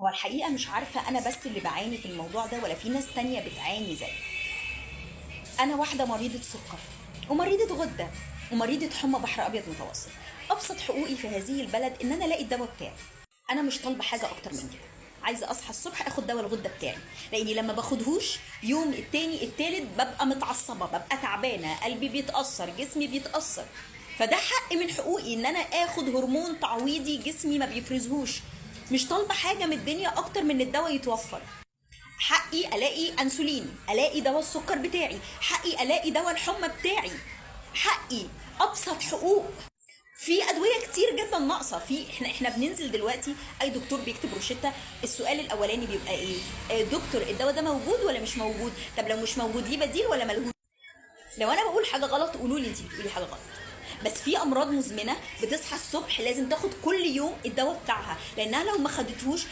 هو الحقيقة مش عارفة أنا بس اللي بعاني في الموضوع ده ولا في ناس تانية بتعاني زيي. أنا واحدة مريضة سكر ومريضة غدة ومريضة حمى بحر أبيض متوسط. أبسط حقوقي في هذه البلد إن أنا ألاقي الدواء بتاعي. أنا مش طالبة حاجة أكتر من كده. عايزة أصحى الصبح آخد دواء الغدة بتاعي، لأني لما باخدهوش يوم التاني التالت ببقى متعصبة، ببقى تعبانة، قلبي بيتأثر، جسمي بيتأثر. فده حق من حقوقي إن أنا آخد هرمون تعويضي جسمي ما بيفرزهوش. مش طالبة حاجة من الدنيا أكتر من إن الدواء يتوفر. حقي الاقي انسولين، الاقي دواء السكر بتاعي، حقي الاقي دواء الحمى بتاعي، حقي، ابسط حقوق. في ادوية كتير جدا ناقصه. في احنا بننزل دلوقتي اي دكتور بيكتب روشته، السؤال الاولاني بيبقى ايه؟ دكتور الدواء ده موجود ولا مش موجود؟ طب لو مش موجود ليه بديل ولا ملهوش؟ لو انا بقول حاجة غلط قولوا لي انت بتقولي حاجة غلط. بس في امراض مزمنة بتصحى الصبح لازم تاخد كل يوم الدواء بتاعها، لانها لو ما خدتهوش